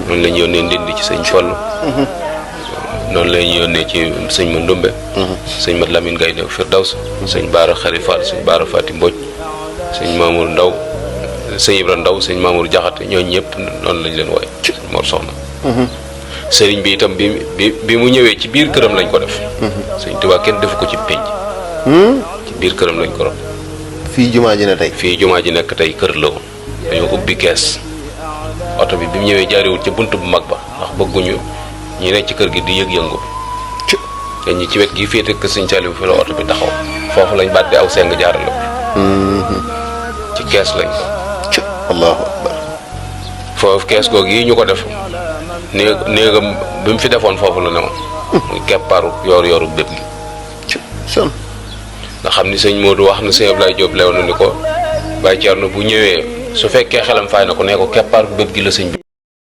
noonu la ñu yónnee Ndindi ci sëñ Fallu noonu la ñu yónnee ci sëñ Ma Ndumbe sëñ Mat Lamine Gaye New Firdaws sëñ Baara Xari Fall sëñ Baara Fati Mbodj sëñ Mamour Ndaw sëñ Ibra Ndaw sëñ Mamour Jaxate ñooñu ñëpp noonu lañ leen wooye Mor Soxna sëriñ bi itam bi mu ñëwee ci biir këram lañ ko def sëñ Tuubaa kenn defu ko ci pénc ci biir këram lañ ko rob fii jumaa ji ne tey fii jumaa ji nekk tey kër la woon dañoo ubbi kees oto bi mu ñëwee jaariwul ca bunt bu mag ba ndax bëgguñu ñi nekk ci kër gi di yëg-yëngu te ñi ci wet gi féete kër sëñ Saliou fi la oto bi taxaw foofu lañ bàddi aw seng jaarale ko ci kees lañ ko allahu akbar foofu kees googu yi ñu ko def néegam bi mu fi defoon foofu la ne woon muy keppaaru yoor bépp gi nga xam ni sëñ Modou wax na sëñ Ablaye Diop leew na ni ko Baye Thierno bu ñëwee su fekkee xelam faay na ko nee ko keppaaru bépp gi la sëñ bi